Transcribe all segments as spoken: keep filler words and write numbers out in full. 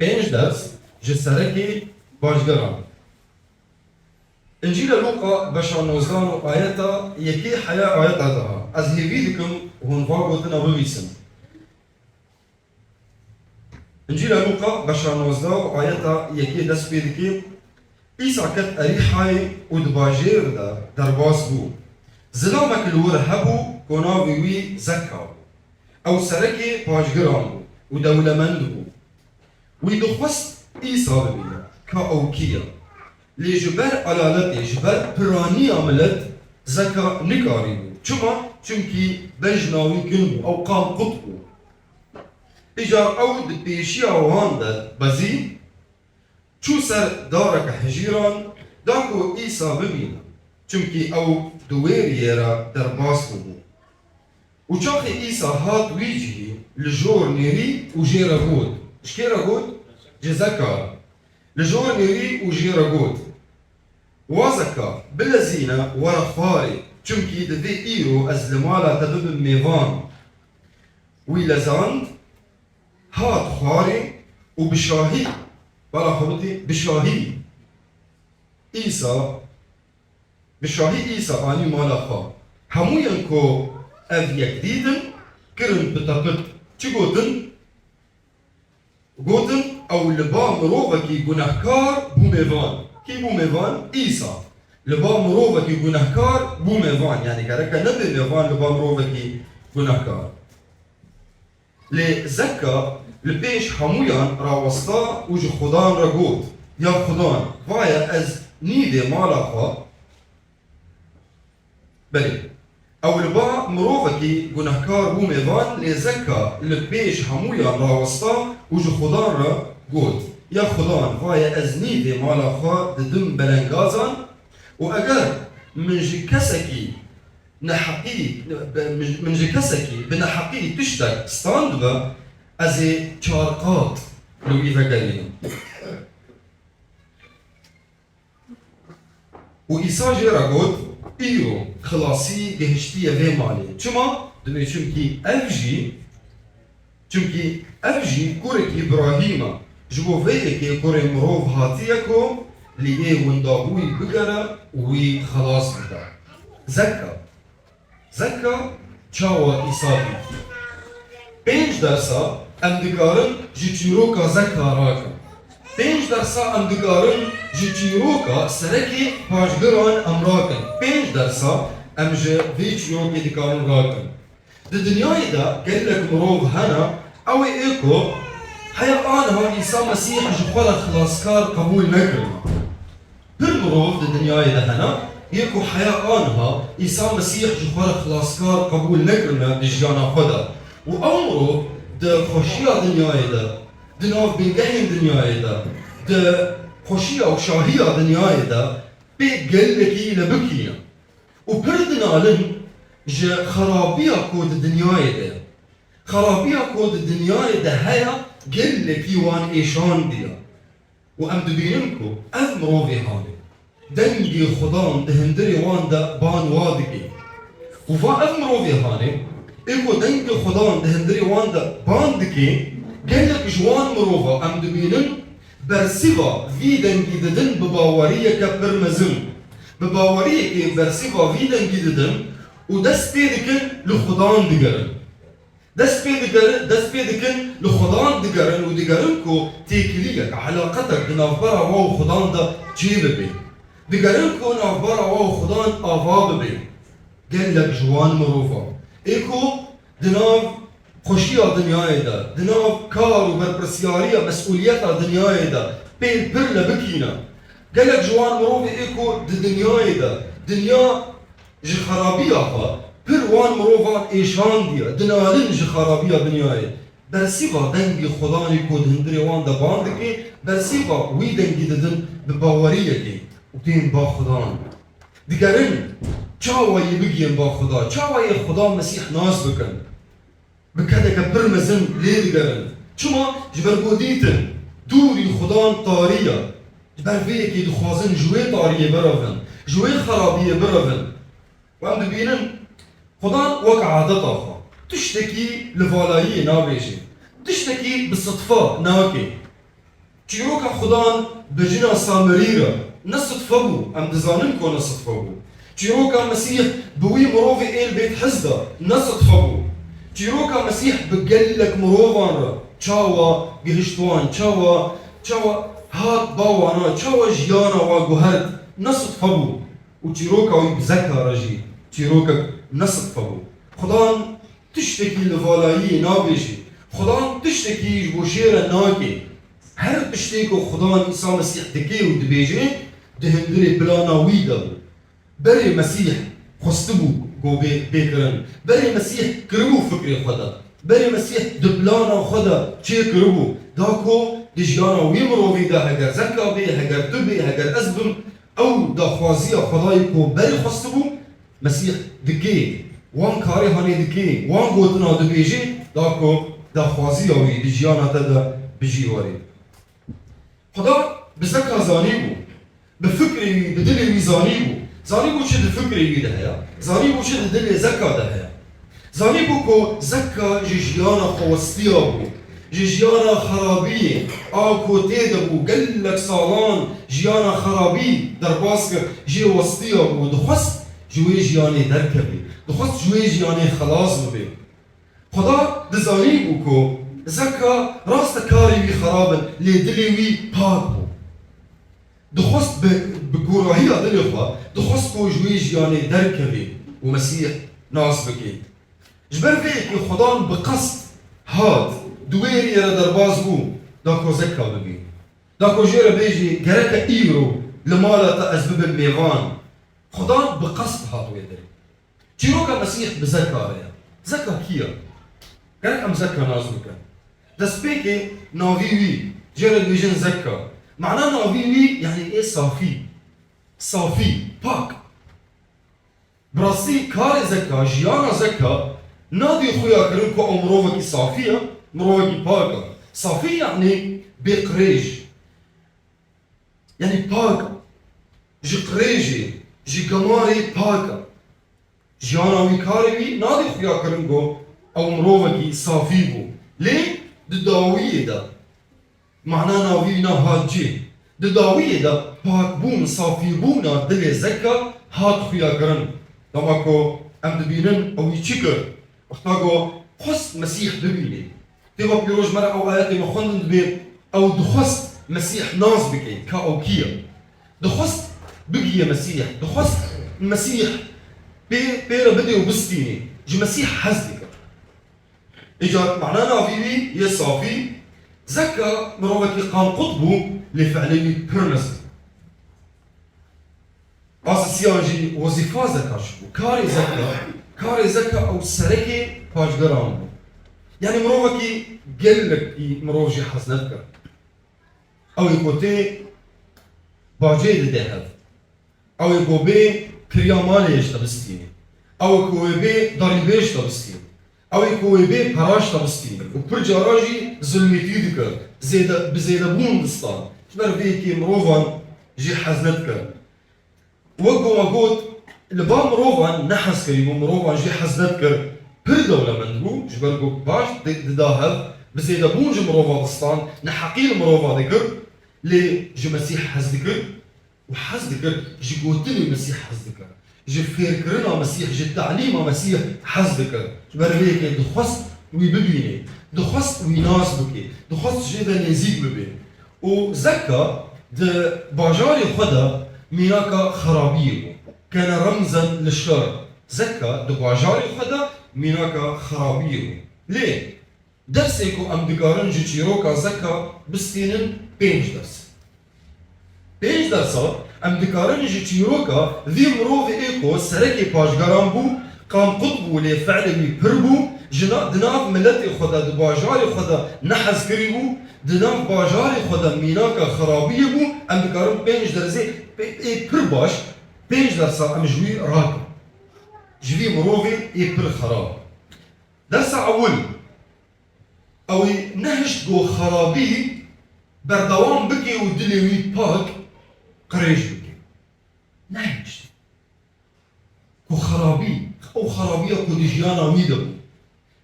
Pênc ders ji serekê paşgiran. Încîla Lûqa beşa nozdeh û ayeta yekê heya ayeta deh. Ez hêvî dikim hûn va gotina bivîsin. Încîla Lûqa beşa nozdeh û ayeta yekê dest pê dike, Îsa ket Erîhayê û di bajêr de derbas bû. Zilamek li wir hebû ku navê wî Zekka bû. Ew serekê paşgiran bû û dewlemend bû. Wî dixwest Îsa bibîne ka ew kî ye. Lê ji ber elaletê, ji ber piraniya milet Zekka nikarîbû. Çima? Çimkî bejna wî kin bû, ew qam qut bû. Îcar ew di pêşiya wan de bezî, çû ser dareke hijîran, da ku Îsa bibîne, çimkî ew di wê riyê re derbas bûbû. Û çaxê Îsa hat wî cihî, li jor nêrî û jê re got. Ji kê re got? Ji Zekka re. Li jor nêrî û jê re got, Wa Zekka, bilezîne were xwarê, çimkî divê îro ez li mala te bibim mêvan. Wî lezand, hat xwarê û bi şahî, bala xwe bidî, bi şahî Îsa, bi şahî Îsa anî mala xwe. Hemûyan ku ev yek dîtin, kirin pitepit. Çi gotin? Gotin, ew li ba mirovekî gunehkar bû mêvan. Kî bû mêvan? Îsa. Li ba mirovekî gunehkar bû mêvan. Yanî gereke nebe mêvan li ba mirovekî gunehkar. Lê Zekka li pêş hemûyan rawesta û ji Xudan re got, Ya Xudan, vaye ez nîvê mala xwe. Belê. Ew li ba mirovekî gunehkar bû mêvan, lê Zekka li pêş hemûyan rawesta û ji Xudan re got, Ya Xudan, vaye ez nîvê mala xwe didim belengazan û eger min ji kesekî neheqî, min ji kesekî bi neheqî tiştek standbe, ez ê çar qat li wî vegerînim. Û Îsa jê re got, Îro xilasî gihiştiye vê malê. Çima? Dibê çimkî ev jî, çimkî ev jî kurekî Îbrahîm e. Ji bo vê yekê kurê mirov hatiye ku li yê windabûyî bigere û wî xelas bike. Zekka. Zekka çawa Îsa dît? Pênc dersa em dikarin ji çîroka Zekka rakin. Pênc dersa em dikarin ji çîroka serekê paşgiran em rakin. Pênc dersa em ji vê çîrokê dikarin rakin. Di dinyayê de gelek mirov hene, ew ê ê ku heya aniha Îsa Mesîh ji xwe re xilaskar qebûl nekirine. Pir mirov di dinyayê de hene, yê ku heya aniha Îsa Mesîh ji xwe re xilaskar qebûl nekirine di jiyana xwe de. Û ew mirov di xweşiya dinyayê de, di nav bingehên dinyayê de, di xweşiya û şahiya dinyayê de pê gelekî li bikî ne. Û pir dinalin ji xerabiya ku di dinyayê de ye. Xerabiya ku di dinyayê de heye, gelekî wan êşandiye. Û em dibînin ku ev mirovê hanê, dengê Xudan di hundirê wan de ban wa dike. Û va ev mirovê hanê, ê ku dengê Xudan di hundirê wan de ban dike, gelek ji wan mirova em dibînin, bersiva vî dengî didin bi baweriyeke pir mezin. Bi baweriyekê bersiva vî dengî didin û dest pê dikin li Xudan digerin. Dest pê digerin, dest pê dikin li Xudan digerin û digerin ku têkiliyek, eleqetek di navbera wa û Xudan de çêbibe. Digerin ku navbera wa û Xudan ava bibe. Gelek ji wan mirova ê ku di nav xweşiya dinyayê de, di nav kar û berpirsyariya, mesûliyeta dinyayê de pê pir li bikî ne. Gelek ji wan mirovê ê ku di dinyayê de, dinya ji xerabiya xwe pir wan mirovan êşandiye, dinalin ji xerabiya dinyayê. Bersîva dengê Xudanê ku di hundirê wan de ban dike, bersîva wî dengî didin bi baweriyekê û tên ba Xudan. Digerin, çawa yê bigihên ba Xuda, çawa yê Xuda Mesîh nas bikin. Bi kedeke pir mezin lê digerin. Çima? Ji ber ku dîtin, dûrî Xudan tarî ye. Ji ber vê yekê dixwazin ji wê tariyê birevin, ji wê xerabiyê birevin. Û em dibînin, Xudan wek adeta xwe tiştekî li valayiyê nabêje, tiştekî bi sidfa nake. Çîroka Xudan bi jina Samirî re ne sidfe bû, em dizanin ku ne sidfe bû. Çîroka Mesîh bi wî mirovê ê li Bêthisda ne sidfe bû. Çîroka Mesîh bi gelek mirovan re çawa gihişt wan, çawa, çawa hat ba wana, çawa jiyana wa guhert, ne sidfe bû. Û çîroka wî bi Zeka re jî çîrokek ne sidfe bû. Xudan tiştekî li valayiyê nabêjî. Xudan tiştekî ji bo jê re nake. Her tiştê ku Xudan Îsa Mesîh dike û dibêje, di hundirê plana wî de bû. Berê Mesîh xwestibû ku bê, bê kirin. Berê Mesîh kiribû fikrê xwe de. Berê Mesîh di plana xwe de çêkiribû. Da ku di jiyana wî mirovî de heger Zeka bê, heger tu bê, heger ez bim, ew daxwaziya Xwedayê ku berê xwestibû, Mesîh dikê, wan karê hanê dikê, wan gotina dibêjê, da ku daxwaziya wî di jiyana te de bi cî werê. Xuda bi Zeka zanîbû, bi fikrê wî, bi dilê wî zanîbû. Zanîbû çi di fikrê wî de heye, zanîbû çi di dilê Zeka de heye. Zanîbû ku Zeka ji jiyana xwe westiya bû, ji jiyana xerabiyê a ku tê de bû, gelek salan jiyana xerabî derbas kir, jê westiya bû, dixwest ji wê jiyanê derkevê, dixwest ji wê jiyanê xelas bibe. Xuda dizanîbû ku Zeka rast e karê wî xerab in, lê dilê wî pak bû. Dixwest bi, bi gûrahiya dilê xwe, dixwest ku ji wê jiyanê derkeve û Mesîh nas bike. Ji ber vê yekê Xudan bi qest hat, di wê riyê re derbas bû, da ku Zeka bibîne. Da ku jê re bêjî, gereke îro li mala te ez bibim mêvan. Xudan bi qest hat wê derê. Çîroka Mesîh bi Zeka re ye. Zeka kî ye? Gerek em Zeka nas bikin. Destpêkê navî wî, jê re dibêjin Zeka. Mana navî wî, yanî ê safî. Safî, pak. Bi rastî karê Zeka, jiyana Zeka, nadî xuya kirin ku ew mirovekî safî ye, mirovekî pak e. Safî yanî bê qirêj. Yanî pak e. Ji qirêjê, ji gemarê pak e. Jiyana wî, karê wî nadî xuya kirin ku ew mirovekî safî bû. Lê di dawiyê de, mana navî wî na hat cih. Di dawiyê de pakbûn, safîbûna dilê Zeka hat xuya kirin. Dema ku em dibînin ew wî çi kir? Wexta ku xwest Mesîh bibîne. Têva pîroz me re ew ayetê me xwendin dibê, ew dixwest Mesîh nas bike, ka ew kî ye. Dixwest bigiye Mesîh, dixwest Mesîh pê, pê re bidê û bistînê. Ji Mesîh hez dikir. Îcar mana navî wî yê safî, Zeka mirovekî qamqut bû, lê fiilê wî pir mezin. Asisiyan jî wezîfa Zeka çi bû? Karê Zeka, karê Zeka ew serekê paşgeran bû. Yanî mirovekî gelekî mirov jê hez nedikir. Ew ê ku tê bacê dide hev. Ew ê ku bê kiriya malê ji te bistînê. Ew ê ku wê bê derîbê ji te bistînê. Ew ê ku wê bê pera ji te bistînê. Û pir cara jî zulmîtî dikir. Zêde, bi zêdebûn distan. Ji ber vê yekê mirovan jê hez nedikir. Wek ku me got, li ba mirovan nehez kirî bû, mirovan jê hez nedikir. Pir dewlemend bû, ji ber ku baş di-, dida hev, bi zêdebûn ji mirova distan, neheqî li mirova dikir, lê ji Mesîh hez dikir û hez dikir, ji gotinê Mesîh hez dikir. Ji fêrkirina Mesîh, ji telîma Mesîh hez dikir. Ji ber vê yekê dixwest wî bibînê, dixwest wî nas bike, dixwest jê ve nêzîk bibe. Û Zeka di bajarê xwe de mînaka xerabiyê bû. Kene remzen li şer. Zeka di bajarê xwe de mînaka xerabiyê bû. Lê dersê ku em dikarin ji çîroka Zeka bistînin pênc ders. Pênc dersa em dikarin ji çîroka vî mirovê ê ku serekê paşgeran bû, qamqut bû, lê fiilê wî pir bû, ji na-, di nav miletê xwe de, di bajarê xwe de nehez kirî bû, di nav bajarê xwe de mînaka xerabiyê bû, em dikarin pênc dersê pê-, ê pir baş, pênc dersa em ji wî rakin. Ji vî mirovê ê pir xerab. Dersa ewil, ew ê nehişt ku xerabî berdewam bike û dilê wî pak qirêj bike. Nehişt. Ku xerabî, ew xerabiya ku di jiyana wî de bû.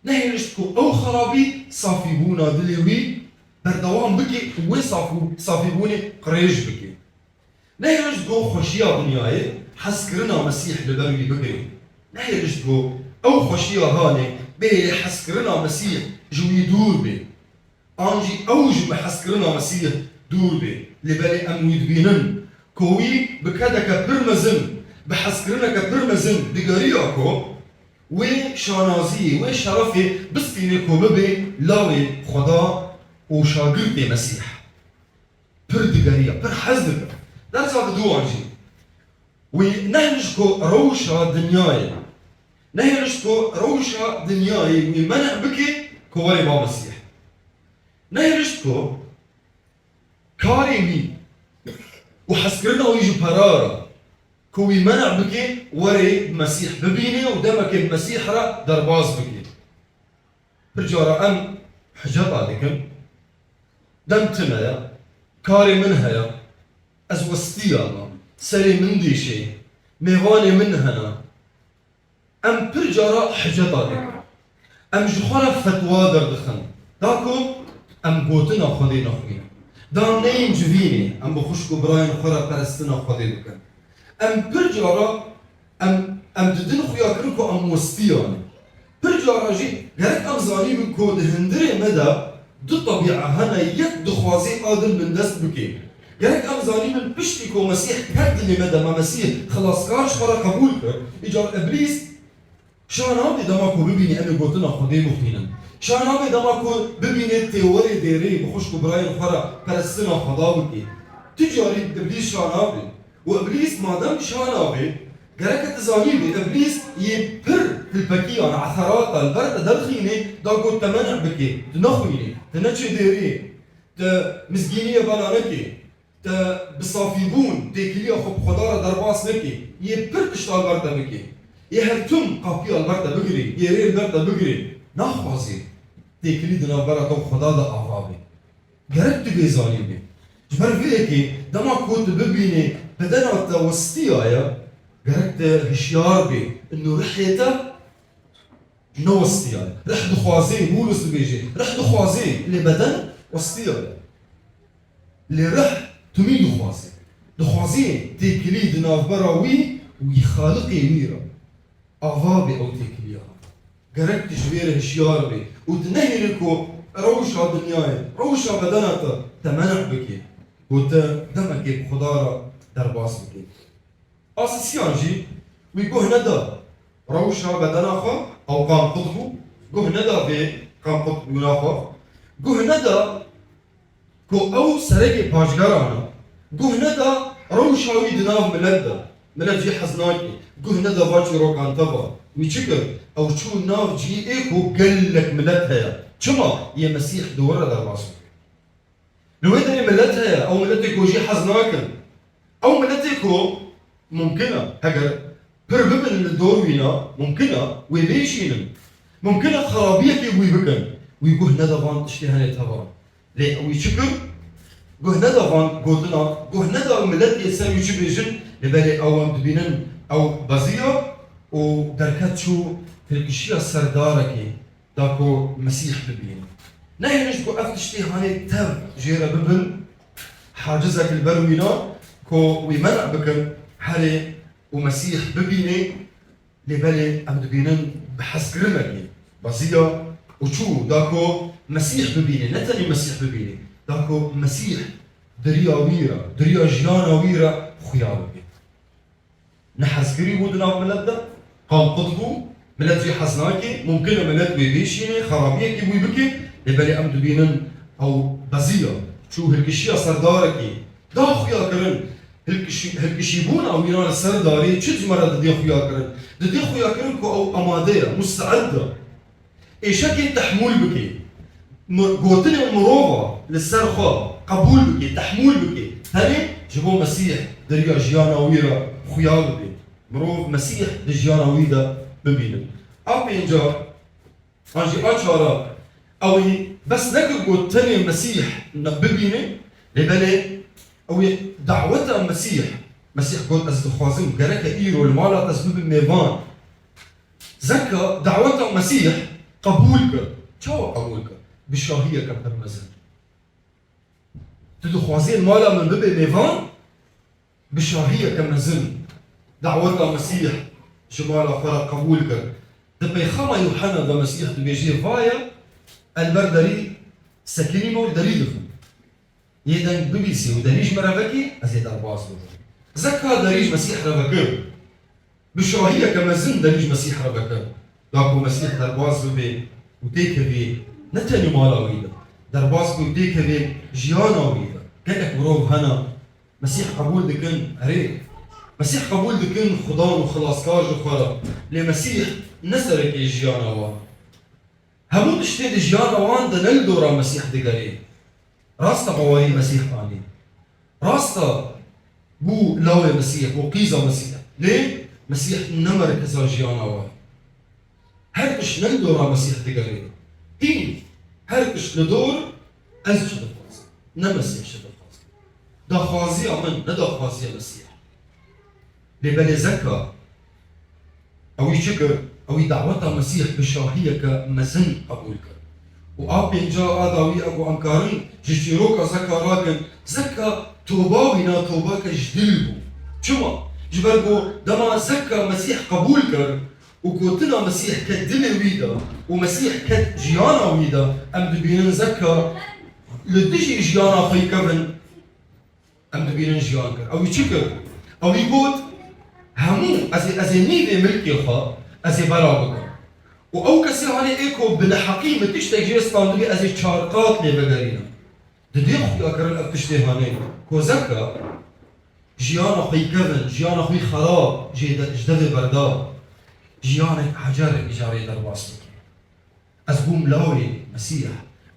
Nehênişt ku ew xerabî safîbûna dilê wî berdewam bike û wê saf û safîbûnê qirêj bike. Nehêlişt ku xweşiya dinyayê hezkirina Mesîh li ber wî bigire. Nehêlişt ku ew xweşiya hanê bê lê hezkirina Mesîh ji wî dûr bê. An jî ew ji bi hezkirina Mesîh dûr bê. Lê belê em wî dibînin ku wî bi kedeke pir mezin, bi hezkirineke pir mezin digeriya ku wê şanaziyê, wê şerefê bistîne ku bibe lawê Xweda û şagirtê Mesîh. Pir digeriya, pir hez dikir. Dersa diduyan jî. Wî nehêlişt ku rewşa dinyayê, nehêlişt ku rewşa dinyayê wî meneh bike ku were ba Mesîh. Nehêlişt ku karê wî û hezkirina wî ji pera re ku wî meneh bike were Mesîh bibîne û demekê Mesîh re derbas bike. Pir cara em hiceta dikin, dem tune ye, karê min heye, ez westiya me, serê min dêşe, mêvanê min hene. Em pir cara hiceta dikin. Em ji xwe re fetwa derdixin. Da ku em gotina Xwedê nexwînin. Da neyên civînê, em bi xwişk û birayên xwe re perestina Xwedê bikin. Em pir cara em, em didin xuya kirin ku em westiya ne. Pir cara jî gerek em zanîbin ku di hundirê me de du tebîa hene, yek dixwaze a din bindest bike. Gerek em zanîbin piştî ku Mesîh ket dilê me de, me Mesîh xilaskar ji xwe re qebûl kir, îcar Îblîs şa nabe dema ku bibîne em ê gotina Xwedê bixwînin. Şa nabe dema ku bibîne tê werê dêrê bi xwişk û birayên xwe re perestina Xweda bike. Tu carî Îblîs şa nabe. Û Îblîs madem şa nabe, gereke tu zanîbî, Îblîs yê pir hilpekiyan, eserata li ber te derxînê, da ku te meneh bike, tu nexwînî, tu neçê dêrê, tu mizgîniyê bela neke, te bi safîbûn, têkiliya xwe bi Xweda re derbas neke, yê pir tişta li ber te bike. Yê her tim qapiya li ber te bigirê, yê rê li ber te bigirê. Naxwazê têkilî di navbera te û Xweda de ava be. Gerek tu vê zanîbî. Ji ber vê yekê dema ku tu bibînî bedena te westiyaye, gerek tu hişyar bî. Ino rihê te ne westiyaye. Rih dixwazê, Pawlos dibêje, rih dixwazê, lê beden westiyaye. Lê rih timî dixwazê. Dixwazê têkilî di navbera wî û wî Xaliqê wî re. Ava bê ew têkiliya. Gerek tu ji vê re hişyar bî û tu nehêlî ku rewşa dinyayê, rewşa bedena te, te meneh bike û tu demekê bi Xweda re derbas bike. A sisiyan jî wî guh neda rewşa bedena xwe, ew qamqut bû, guh neda vê qamqutbûna xwe, guh neda ku ew serekê paşgeran e, guh neda rewşa wî di nav milet de, milet jê hez nake, guh neda van çîrokan te ve. Wî çi kir? Ew çû nav cihê ku gelek milet heye. Çima? Yê Mesîh di wir re derbas bû. Li wê derê milet heye, ew miletê ku jê hez nakin. Ew miletê ku mumkin e, heger pir bibin li dor wîna, mumkin e wê bêşînin. Mumkin e xerabiyekê wî bikin. Wî guh neda van tiştê hene teva. Lê wî çi kir? Guh neda van gotina, guh neda miletê ser wî çi bêjin, lê belê ew em dibînin, ew beziya û derket çû hilkişiya serdarekê. Da ku Mesîh bibînin. Nehêlişt ku ev tiştê hanê tev jê re bibin, hacizek li ber wîna ku wî men'a bikin, herê û Mesîh bibînê, lê belê em dibînin bi hezkirinekê beziya û çû da ku Mesîh bibînê, ne tenê Mesîh bibînê, da ku Mesîh di riya wî re, di riya jiyana wî re xuya bibê. Nehezkirî bû di nav milet de, qamqut bû, milet jê hez nake, mumkin e milet wê bêşîne, xerabiyekî wî bike, lê belê em dibînin ew beziya, çû hilkişiya serdarekî, da xuya kirin, hilkişî-, hilkişîbûna wîna li ser darê çi ji me re didê xuya kirin? Didê xuya kirin ku ew amade ye, musteed e. Êşekê tehmûl bike. Mi-, gotinên mirova li ser xwe qebûl bike, tehmûl bike. Tenê ji bo Mesîh di riya jiyana wî re xuya bibe. Mirov Mesîh di jiyana wî de bibînin. A pênca, an jî a çara, ew ê bes nekir ku tenê Mesîh ne bibîne, lê belê ew ê daweta Mesîh. Mesîh got, ez dixwazim gereke îro li mala te ez bibim mêvan. Zekka daweta Mesîh qebûl kir. Çawa qebûl kir? Bi şahiyeke pir mezin. Tu dixwazî li mala min bibê mêvan? Bi şahiyeke mezin daweta Mesîh ji mala xwe re qebûl kir. Di peyxama Yuhena de Mesîh dibêje, va ye, ez li ber derî sekinîme û derî dixim. Yê deng bibîsî û derî ji me re vekî, ez ê derbas bibim. Zeka derî ji Mesîh re vekir. Bi şahiyeke mezin derî ji Mesîh re vekir. Da ku Mesîh derbas bibê û têkevê ne tenê mala wî de, derbas bibê û têkevê jiyana wî de. Gelek mirov hene, Mesîh qebûl dikin, erê, Mesîh qebûl dikin xudan û xilaskar ji xwe re. Lê Mesîh ne serekê jiyana wan. Hemû tiştê di jiyana wan de ne li dora Mesîh digerê. Rast e, bawerî Mesîh anî. Rast e, bû lawê Mesîh, bû qîza Mesîh. Lê Mesîh ne merkeza jiyana wan. Her tişt ne li dora Mesîh digerê. Hîn, her tişt li dor, ez çi dixwazim? Ne Mesîh çi dixwazim? Daxwaziya min, ne daxwaziya Mesîh. Lê belê Zeka, ewî çi kir? Ewî daweta Mesîh bi şahiyeke mezin qebûl kir. Û a pênca a dawî, ew ku em karin ji çîroka Zeka rakin, Zeka toba wî na tobake ji dil bû. Çima? Ji ber ku dema Zeka Mesîh qebûl kir û gotina Mesîh ket dilê wî de û Mesîh ket jiyana wî de, em dibînin Zeka li dijî jiyana xwe kevin, em dibînin jiyan kir. Ew çi kir? Ew got, hemû, ez ê, ez ê nîvê milkê xwe, ez ê bela bikim. Û ew kesê hanê ê ku bi neheqî min tiştek jê standibî, ez ê çar qat lê vegerînim. Didê xuyakirin ev tiştê hanê. Ku Zeka jiyana xwe kevin, jiyana xwe xerab jê de, ji devê berda. Jiyanek ecer îcarê derbas bike. Ez bûm lawê Mesîh.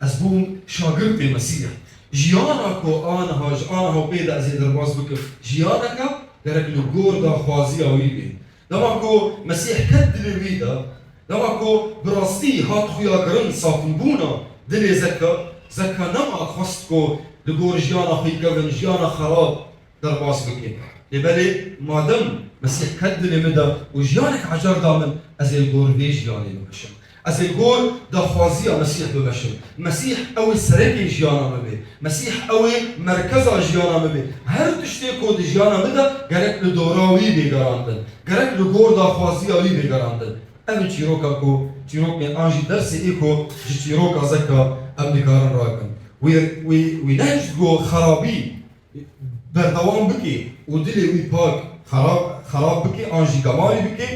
Ez bûm şagirtê Mesîh. Jiyana ku aniha, ji aniha pê de ez ê derbas bikim, jiyaneke gerek li gor daxwaziya wî bê. Dema ku Mesîh ket dilê wî de, dema ku bi rastî hat xuyakirin, safîbûna dilê Zeka, Zeka nema xwest ku li gor jiyana xwe kevin, jiyana xerab derbas bike. Lê belê madem Mesîh ket dilê min de û jiyanek ecer da min, ez ê li gor vê jiyanê bimeşim. Ez ê li gor daxwaziya Mesîh bimeşim. Mesîh ew ê serekê jiyana min bê. Mesîh ew ê merkeza jiyana min bê. Her tiştê ku di jiyana min de gerek li dora wî bê gerandin. Gerek li gor daxwaziya wî bê gerandin. Ev in çîroka ku, çîrokên an jî dersê ê ku ji çîroka Zeka em dikarin rakin. Wî, wî, wî nehişt ku xerabî berdewam bike û dilê wî pak xerab, xerab bike an jî gemarî bike,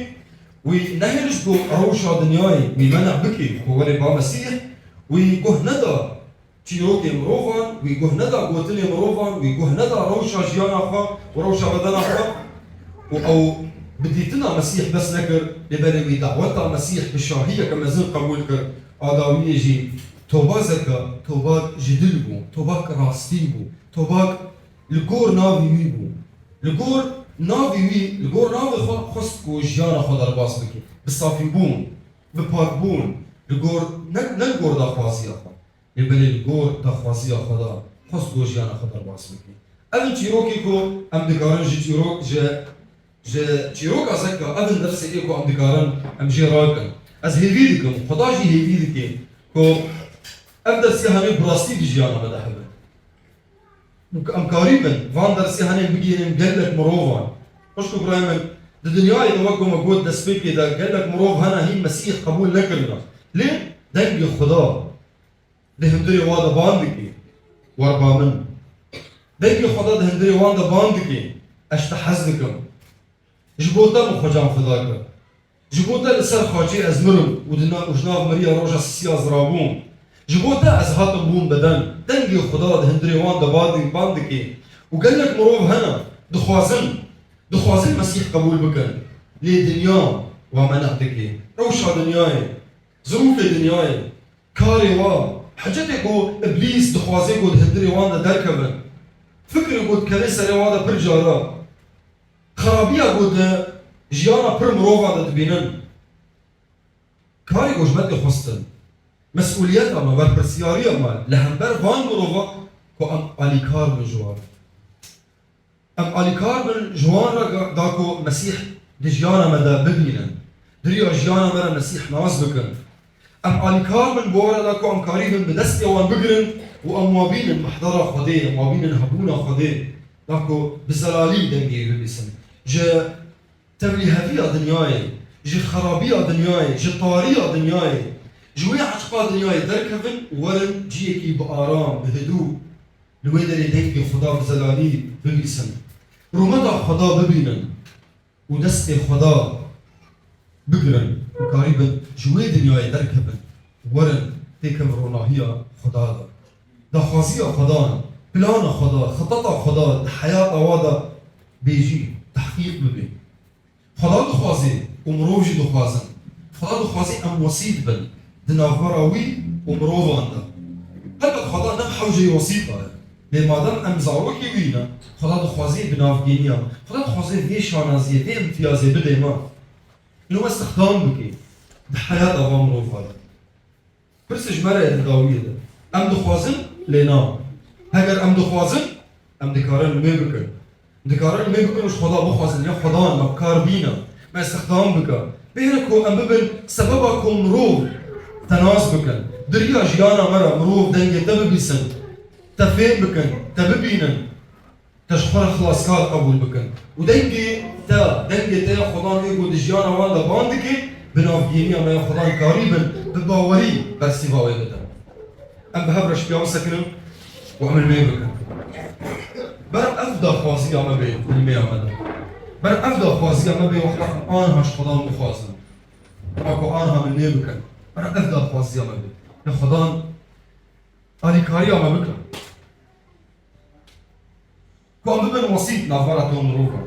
wî nehêlişt ku rewşa dinyayê wî meneh bike ku were ba Mesîh, wî guh neda çîrokê mirovan, wî guh neda gotinê mirovan, wî guh neda rewşa jiyana xwe û rewşa bedena xwe û ew bi dîtina Mesîh bes nekir, lê belê wî daweta Mesîh bi şahiyeke mezin qebûl kir. A dawiyê jî toba Zeka, tobak ji dil bû, tobak rastî bû. Tobak li gor navê wî bû. Li gor navê wî, li gor navê xwe xwest ku jiyana xwe derbas bike. Bi safîbûn, bi pakbûn, li gor, ne, ne li gor daxwaziya xwe. Lê belê li gor daxwaziya xwe de xwest ku jiyana xwe derbas bike. Ev in çîrokê ku em dikarin ji çîrok, ji, ji çîroka Zeka, ev in dersê ê ku em dikarin em jê rakin. Ez hêvî dikim, Xweda jî hêvî dike ku ev dersê hanê bi rastî di jiyana me de hebe. Em karîbin van dersê hanê bigihînin gelek mirovan. Xwişk û birayê min, di dinyayê de wek ku me got destpêkê de gelek mirov hene hîn Mesîh qebûl nekirine. Lê dengê Xweda di hundirê wan de ban dike. Wer ba min. Dengê Xweda di hundirê wan de ban dike. Ez ji te hez dikim. Ji bo te min xwecan fida kir. Ji bo te li ser xaçê ez mirim û di na-, û ji nav miriya roja sisiya ez rabûm. Ji bo te ez hatim bûm beden. Dengê Xuda di hundirê wan de ba-, ban dike. Û gelek mirov hene, dixwazin, dixwazin Mesîh qebûl bikin. Lê dinya wa meneh dike. Rewşa dinyayê, zirûfê dinyayê, karê wa, hicetê ku Îblîs dixwaze ku di hundirê wan de derkevin. Fikrê ku dikeve serê wan de pir cara. Xerabiya ku di jiyana pir mirovan de dibînin, karê ku ji me tê xwestin, mesûliyeta me, berpirsiyariya me li hember van mirovan ku em alîkar bin ji wan. Em alîkar bin ji wan re ga-, da ku Mesîh di jiyana me de bibînin, di riya jiyana me re Mesîh nas bikin. Em alîkar bin, bi were da ku em karî bin bi destê wan bigirin û em wa bînin mehdera Xwedê, em wa bînin hebûna Xwedê, da ku bi zelalî dengê wî bibîsin. Ji tevlîheviya dinyayê, ji xerabiya dinyayê, ji tariya dinyayê, ji wê eçqa dinyayê derkevin û werin ciyekî bi aram, bi hidû, li wê derê dengê Xweda bi zelalî bibîsin. Rûmeta Xweda bibînin û destê Xweda bigirin û karîbin ji wê dinyayê derkevin, werin têkin ronahiya Xweda de. Daxwaziya Xweda, plana Xweda, xiteta Xweda di heyata wa de bêjî, tehqîq bibê. Xweda dixwazê û mirov jî dixwazin. Xweda dixwazê em wesît bin di navbera wî û mirovan de. Helbet Xweda ne bi hewceyî wesîta ye. Lê madem em zarokê wî ne, Xweda dixwazê bi navgêniya me. Xweda dixwazê vê şanaziyê, vê îmtiyazê bidê me. Ino me stixdam bike di heyata van mirova de. Pirs ji me re ye di dawiyê de. Em dixwazin, lê na. Heger em dixwazin, em dikarin li me bikin. Dikarin li me bikin û ji Xweda bixwazin. Ya Xweda me bi kar bîne, me stixdam bike. Bêhne ku em bibin sebeba ku mirov te nas bikin. Di riya jiyana me re mirov dengê te bibîsin, te fêm bikin, te bibînin. Te ji xwe re xilaskar qebûl bikin. Û dengê te, dengê te ya Xwedan ê ku di jiyana wan de ban dike, bi navgêniya me ya Xwedan karî bin, bi bawerî bersîva wê bidin. Em bi hev re ji piya bisekinin û em li me bikin. Ber ev daxwaziya me bê, li me ya me de. Ber ev daxwaziya me bê, wexta em anha ji Xwedan bixwazin. Wexta ku anha min lê bikin. Ber ev daxwaziya me bê. Ya Xwedan alîkariya me bike. Ku em bibin wesît navbera te û mirovan.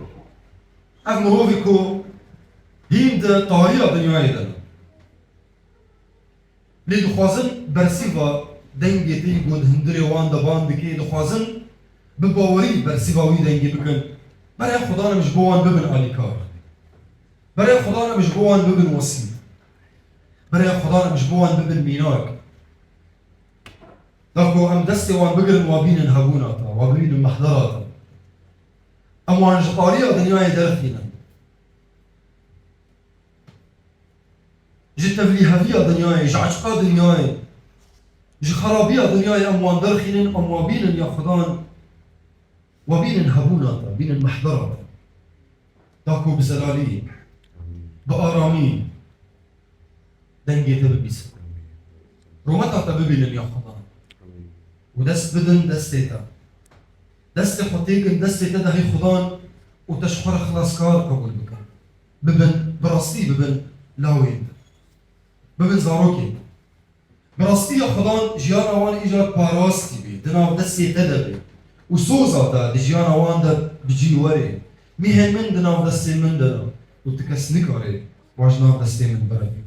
Ev mirovî ku hîn di tariya dinyayê de ne. Lê dixwazin bersîva dengê te yî ku di hundirê wan de ban dike, dixwazin bi bawerî bersîva wî dengê bikin. Berê Xudan em ji bo wan bibin alîkar. Berê Xudan em ji bo wan bibin wesît. Berê Xudan em ji bo wan bibin mînak. Da ku em destê wan bigirin, wa bînin hebûna te, wa bibînin mehdera te. Em wan ji tariya dinyayê derxînin. Ji tevlîheviya dinyayê, ji eçqa dinyayê, ji xerabiya dinyayê em wan derxînin, em wa bînin ya Xudan, wa bînin hebûna te, bînin mehdera te. Da ku bi zelalî, bi aramî dengê te bibîsin. Rûmeta te bibînin ya Xudan. Û dest bidin destê te. Destê xwe têkin destê te de hey Xudan û te ji xwe re xilaskar qebûl bikin. Bibin, bi rastî bibin lawên te. Bibin zarokên te. Bi rastî ya Xudan jiyana wan îcar parastî bê, di nav destê te de bê. Û soza te di jiyana wan de bi cî were. Mîhên min di nav destên min de ne. Û ti kes nikare wa ji nav destê min berevî.